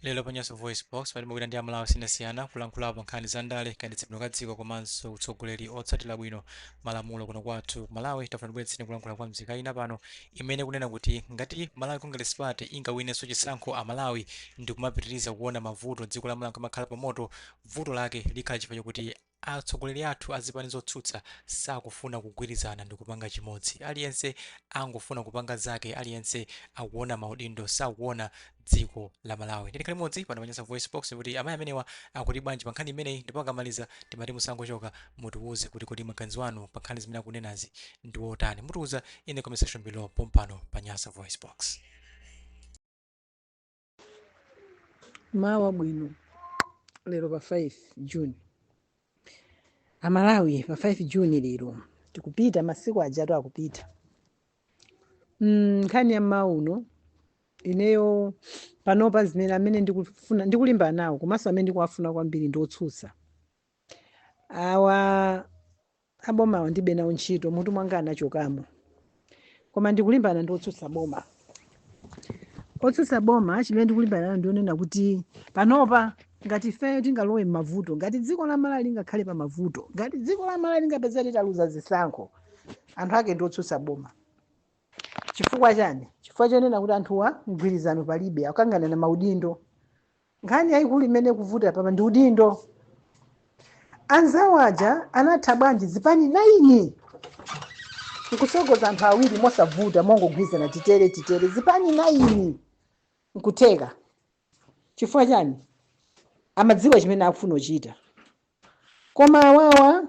Lero pa Nyasa VoiceBox, pali ndi Amalawi osiyanasiyana kulankhulapo nkhani za ndale, kayendetsedwe ka dziko komanso utsogoleri otsatira bwino malamulo kuno kwathu ku Malawi. Tafuna tibweretseni kulankhula kwa mzika ina pano imene kunena kuti ngati Malawi Congress Party ingawinenso chisankho, Amalawi ndikumapitiriza kuona mavuto, dziko la Malawi kumakhala pa moto, vuto lake likhala chifukwa chokuti atsogoleri athu a zipani zotsutsa sakufuna kugwirizana ndikupanga chimodzi. Aliyense angofuna kupanga zake, aliyense akuona maudindo, sakuona dziko la Malawi. Ndikhale limodzi pano pa Nyasa VoiceBox kuti amayi amenewa akuti bwanji pa nkhani imeneyi, ndipo akamaliza timati musangochoka, mutiwuze kuti kodi maganizo anu pa nkhani zimene akunenazi ndi otani. Mutiwuza in the comment section below pompano pa Nyasa VoiceBox. Mawa bwino lero pa 5 June. Amalawi, pa 5 June lero tikupita, masiku ajatu akupita. Nkhani ya mmawa uno, ineyo panopa zimene amene ndikufuna ndikulimbana nawo komanso amene ndikuwafuna kwambiri ndi otsutsa awa. Abomawa ndibe nawo ntchito, mutu mwanga anachokamo, koma ndikulimbana ndi otsutsa boma. Otsutsa boma, chimene ndikulimbana nawo ndionena kuti panopa ngati ifeyo tingalowe m'mavuto, ngati dziko la Malawi lingakhale pa mavuto, ngati dziko la Malawi lingapeze litaluza zisankho, anthu ake ndi otsutsa boma. Chifukwa chani? Chifukwa chonena kuti anthuwa mgwirizano palibe, akukangana na maudindo. Nkhani yayikulu imene kuvuta papa ndi udindo. Anzawo aja anatha bwanji zipani 9 nkusogoza anthu awiri mosavuta, mongogwirizana, titere titere, zipani 9 nkutheka? Chifukwa chani? Amadziwa chimene akufuna kuchita. Koma awawa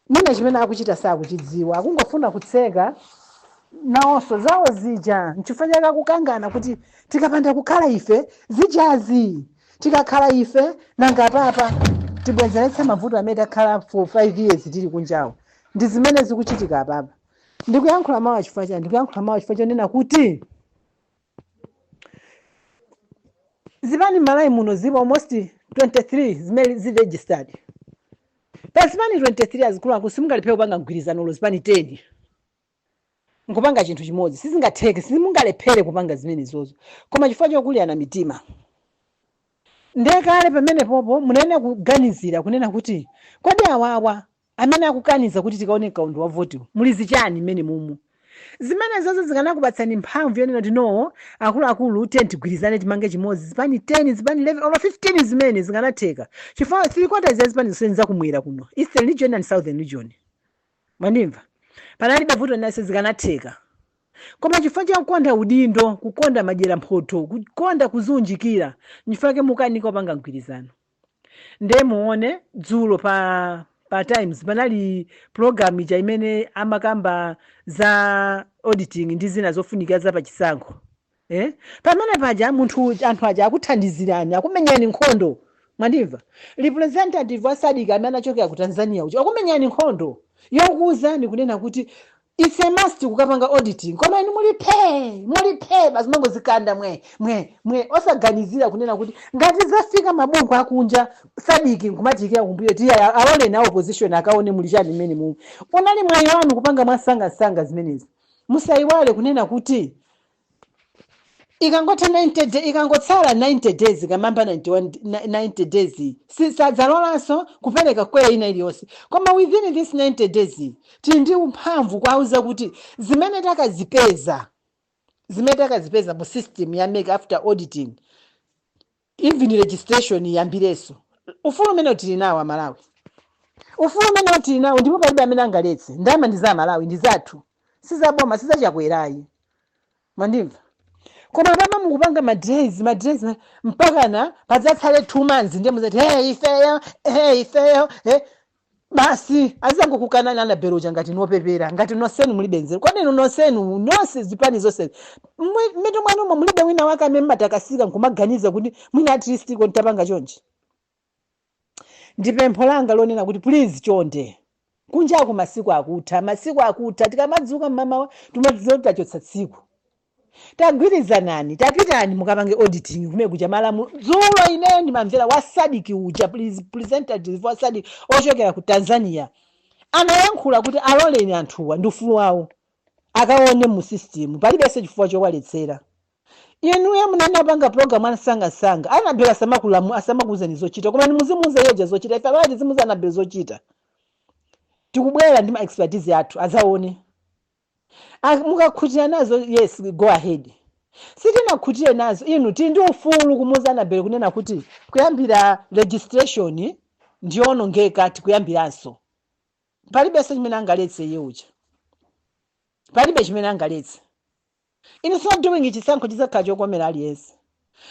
mwina chimene akuchita sakuchidziwa, akungofuna kutseka nawonso zawo zija. Nchifukwa chake akukangana kuti tikapanda kukhala ife zijazi, tikakhala ife nanga papa tibwezeretse mavuto amene takhala for 5 years tili kunjawo. Ndi zimene zikuchitika apapa. Ndikuyankhula mawu chifukwa chani? Ndikuyankhula mawu chifukwa chonena kuti zipani m'Malawi muno zilipo almost 23 zimene zili registered. Pa zipani 23, azikuluakulu, simungalephere kupanga mgwirizano zipani 10 nkupanga chinthu chimodzi. Sizingatheke, simungalephere kupanga zimenezozo. Koma chifukwa chokulirana mitima, ndekale pamenepopo munene kuganizira kunena kuti kodi awawa amene akukaniza kuti tikaone kaundula wa votiwo muli zichani mmene mumu? Zimene zonse zikanakupatsani mphamvu yonena kuti no, akuluakulu, tiye tigwirizane, timange chimodzi, zipani 10, zipani 11 or 15, zimene zikanatheka, chifukwa three quarters ya zipani zonse zakumwera kuno, Eastern Region and Southern Region, mwandimva, panalibe vuto nase, zikanatheka. Koma chifukwa cha kukonda udindo, kukonda madyera mphotho, kukonda kuzunjikira, nchifukwa chake mukanika kupanga mgwirizano. Nde muone dzulo pa Times panali program ija imene amakamba za auditing ndi zina zofunikira za pachisankho, eh? Pamene paja munthu, anthu aja akuthandizirani, akumenyani nkhondo, mwandimva, representative wa SADC amene anachokera ku Tanzania uja akumenyani nkhondo yokuwuzani kunena kuti it's a must kukapanga auditing. Koma inu muli phe, muli phe basi, mangozikanda mwe mwe mwe, osaganizira kunena kuti ngati zafika mabungwe akunja, SADC, nkumatikira kumbuyo tiya aloleni a opposition akaone muli chani mmene mumu. Unali mwayi wanu kupanga mwasangasanga zimenezi. Musayiwale kunena kuti ikangotha 90 day, ikangotsala 90 days, ikamamba 91, 90 days, sadzalolanso kupereka kwera ina iliyonse. Koma within this 90 days tili ndi mphamvu kuwauza kuti zimene takazipeza mu system ya MEC after auditing, even registration iyambirenso. Ufulu umene tili nawo Amalawi, ufulu umene tili nawo, ndipo palibe amene angaletse. Ndalama ndi za Amalawi, ndi zathu, sizaboma, sizachakwerayi, mwandimva? Koma pama mukupanga madelays, madelays, mpakana padzatsale 2 months, ndiye muzati, "Hey, ifeyo, hey, ifeyo, hey." Basi azangokukanani anaberoja ngati nopepera, ngati nonsenu mulibe nzeru. Kodi inu nonsenu, nonse zipani zonse, mmitu mwanumo mulibe wina wake amene mmatakasika nkumaganiza kuti mwina at least iko ntapanga chonchi? Ndi pempho langa lonena kuti please, chonde, kunjaku masiku akutha, masiku akutha. Tikamadzuka mmamawa timadziwa kuti tachotsa tsiku. Tagwirizanani, tapitani mukapange auditing kumene kuja. Malamulo, dzulo ineyo ndimamvera wa SADC uja, representative wa SADC ochokera ku Tanzania, anayankhula kuti aloleni anthuwa, ndi ufulu wawo akaone mu system, palibenso chifukwa chowaletsera. Inuyo munanapanga program ansangasanga. Anabel asamakulamu, asamakuuzeni zochita, koma nimuzimuuza yeja zochita. Ife abale tizimuuza Anabel zochita. Tikubwera ndi ma expertise athu, azaone. Mukakhutira nazo, yes, go ahead. Sitinakhutire nazo, inu tili ndi ufulu kumuuza Anabel kunena kuti kuyambira registration ndiyonongeka, tikuyambiranso. Palibenso chimene angaletse iye uja, palibe chimene angaletse. Inu so doing chisankho chizakhala chokomera aliyense,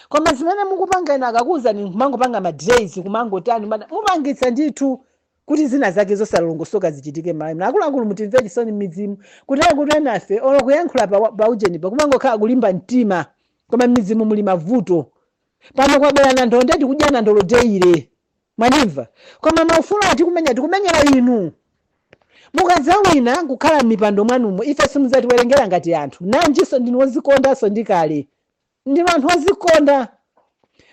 koma zimene mukupanga inu, akakuwuzani kumangopanga ma delays, kumangotani, mupangitsa ndithu kuti zina zake zosalongosoka zichitike m'Malawi. Akuluakulu, mutimve chisoni m'midzimu, kutera kuti enafe olo kuyankhula pa ujenipa kumangokhala kulimba mtima, koma m'midzimu muli mavuto. Pano kwabwera nandolo, ndeti kudya nandolo daily, mwanimva? Koma maufulu atikumenya, tikumenyera inu. Mukadzawina kukhala m'mipando mwanumo, ife simudzatiwerengera ngati anthu. Nanjinso ndinu ozikondanso ndi kale, ndinu anthu ozikonda,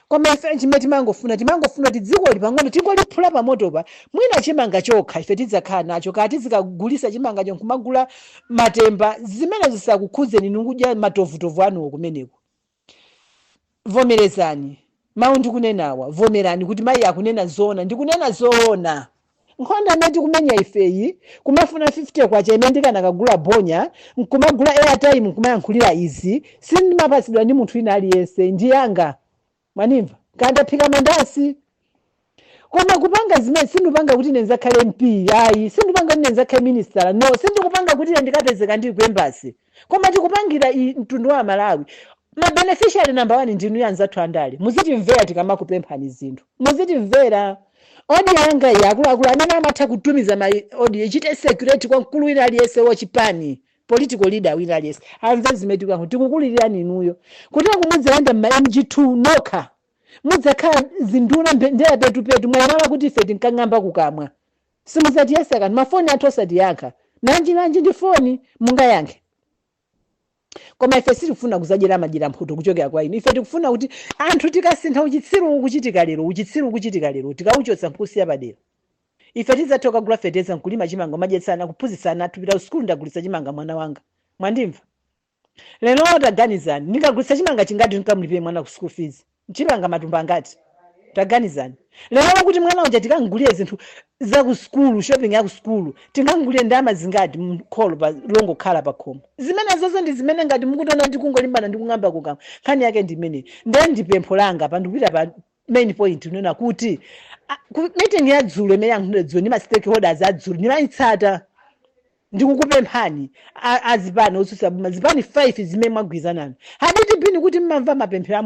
koma ife chimene timangofuna kuti dzikoli pang'ono tingoliphula pamotopa, mwina chimanga chokha ife tidzakhala nacho. Kati tizikagulisa chimangacho nkumagula matemba, zimene zisakukhudzeni inu kudya matovutovu anuwo kumeneko. Vomerezani mawu ndikunenawa, vomerani kuti mayi akunena zoona. Ndikunena zoona. Nkhondo imene tikumenya ifeyi, kumafuna 50 kwacha imene ndikanakagula bonya, nkumagula airtime, nkumayankhulira izi, sindimapatsidwa ndi munthu wina aliyense, ndiyanga, mwanimva? Kandaphika mandasi, koma kupanga zimene sindikupanga kuti ine ndidzakhale MP, ayi. Sindikupanga kuti ine ndidzakhale minister, no. Sindikupanga kuti ine ndikapezeka ndili ku embassy, koma tikupangira mtundu wa Malawi. Ma beneficiary number one ndinu anzathu andale. Muzitimvera tikamakupemphani zinthu, muzitimvera. Audio yanga iyi, akuluakulu amene amatha kutumiza ma audio, ichite circulate kwa mkulu wina aliyense wachipani, political leader wina aliyense, amve zimene tikuyankhula. Tikukulirani inuyo kuti kumudzalanda ma MG2 nokha, mudzakhala zinduna mbendera petupetu. Mwayiwala kuti ife tinkang'amba kukamwa? Simudzatiyesa kanthu, mafoni athu osatiyankha. Nanji nanji ndi foni mungayankhe, koma ife sitikufuna kuzadyera madyera mphuto kuchokera kwa inu. Ife tikufuna kuti anthu tikasintha uchitsiru ukuchitika lero, uchitsiru ukuchitika lero tikauchotsa nkusiya padera, ife tidzatha kukagula fetereza nkulima chimanga, madyetsana, kuphunzitsana. Tupita ku sukulu, ndagulitsa chimanga mwana wanga, mwandimva? Lero taganizani, ndingagulitsa chimanga chingati ndikamulipire mwana ku school fees? Chimanga matumba angati? Taganizani lero kuti mwana uja tikangulire zinthu za ku sukulu, shopping ya ku sukulu, tingangulire ndalama zingati mkholo pa longokhala pa khomo? Zimene zonse ndi zimene ngati mukutiona ndikungolimbana ndi kung'amba kukamwa, nkhani yake ndi imeneyi. Ndiye ndi pempho langa pa, ndikupita pa main point, kunena kuti ku meeting ya dzulo imene yankhulidwa dzulo ndi ma stakeholders a dzulo, ndimayitsata. Ndikukupemphani azipani otsutsa boma, zipani 5 zimene mwagwirizanano, had it been kuti mmamva mapemphero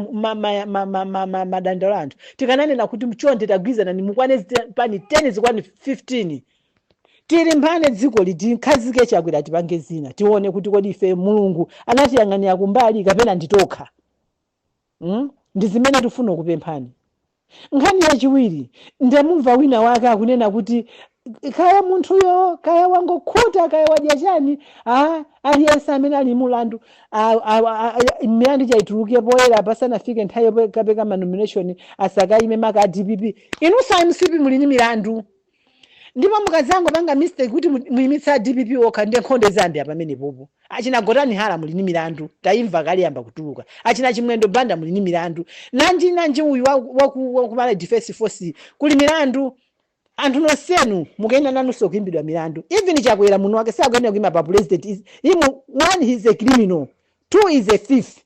madandaulo anthu, tikananena kuti mchonde tagwirizanani, mukwane zipani 10, zikwane 15, tilimbane dziko liti nkhazike Chakwera, tipange zina, tione kuti kodi ife Mulungu anatiyang'anira kumbali kapena nditokha? Ndi zimene tifuna kupemphani. Nkhani yachiwiri, ndamumva wina wake akunena kuti kaya munthuyo kaya wangokhuta, kaya wadya chani, aliyense amene ali mulandu, milandu chaituluke poyera pasanafike nthawi yopekapeka ma nomination, asakayime, maka a DPP. Inunso MCP muli ndi milandu, ndipo mukadzangopanga mistake kuti muyimitse a DPP okha, ndiye nkhondo izayambira pamenepopo. Achina Gotani Hala muli ndi milandu, tayimva kale yamba kutuluka. Achina Chimwendo Banda muli ndi milandu. Nanji nanji uyu waku Malawi Defense Force, kuli milandu. Anthu nonsenu mukuyenda nanunso kuimbidwa milandu. Even Chakwera muno wake sakuyenera kuima pa president. Imu one, he is a criminal; two, is a thief.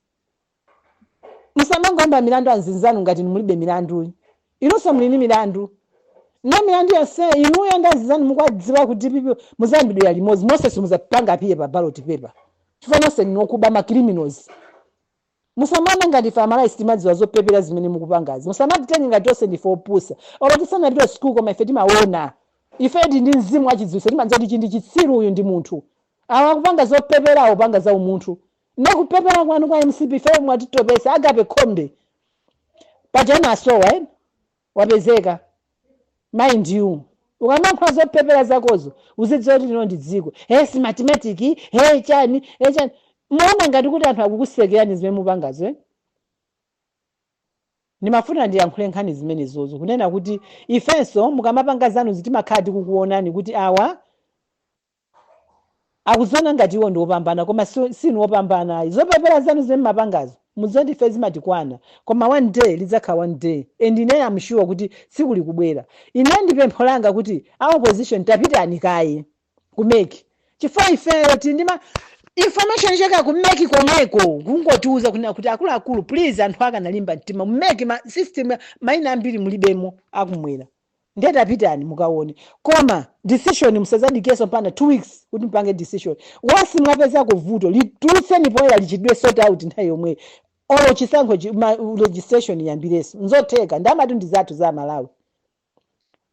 Musamangoyimba milandu anzinzanu ngati inu mulibe milandu. Inunso muli ndi milandu. Na milandu yonse inuyo ndi anzinzanu mukwadziwa ku DPP, muzayambidwira limodzi. Monse simuzapanga appear pa ballot paper, chifukwa nonse ndinokuba, ma criminals. Musamana ngati ife Amalawi sitimadziwa zopepera zimene mukupangazi. Musamatitenge ngati tonse ndife opusa. Olo tisanapite school, koma ife timaona. Ife ndi mzimu wachidziwitso, timadziwa kuti chi ndi chitsiru, uyu ndi munthu. Awa akupanga zopepera, awo panga za umunthu. Ndakupepera kwanu kwa MCP, ife mwatitopesa. Agape Khombe paja asowa, eh? Wapezeka, mind you, ukamankhula zopepera zakozo, uzidziwa kuti lino ndi dziko. He, si mathematic, he chani, he chani. Muona ngati kuti anthu akukusekerani zimene mupangazo, eh? Ndimafuna ndiyankhule nkhani zimenezozo, kunena kuti ifenso mukamapanga zanu zitimakhala tikukuonani kuti awa akuziona ngati iwo ndi opambana, koma sinu opambana ayi. Zopepera zanu zimene mumapangazo Mudziwe ife zimatikwana, koma one day lidzakhala one day, and ine am sure kuti tsiku likubwera. Ine ndi pempho langa kuti a opposition, tapitani kaye ku MEC, chifukwa ifeyo tili ndi ma information cheka ku MEC komweko, kungotiuza kunena kuti akuluakulu, please, anthu akanalimba mtima mu MEC ma system maina ambiri mulibemo akumwera, ndiye tapitani mukaone. Koma decision musazadikireso mpana 2 weeks kuti mupange decision. Once mwapezako vuto, litulutseni poyera, lichitidwe sort out nthawi yomweyo. Olo chisankho registration iyambireso, nzotheka. Ndamati ndi zathu za Malawi.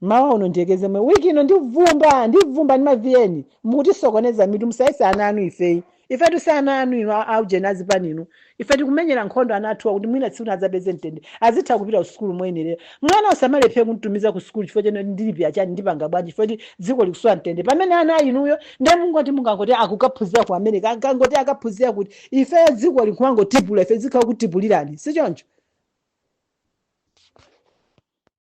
Mawa uno ndiyekeze mwe wiki ino, ndivumba, ndivumba ndi ma VN. Mukutisokoneza mitu, musayese ana anu ifeyi. Ife tusi ana anu inu aujeni azipani inu. Ife tikumenyera nkhondo ana athuwa kuti mwina tsiku adzapeze mtendere, azitha kupita ku sukulu moyenerera. Mwana usamalephera kumtumiza ku sukulu chifukwa chene ndilipira chani, ndipanga bwanji, chifukwa choti dziko likusowa mtendere, pamene ana inuyo ndiye mungoti mungangoti akukaphunzira ku America, akangoti akaphunzira kuti ifeyo dziko likumangotipula, ife zikhala kutipulirani, sichoncho?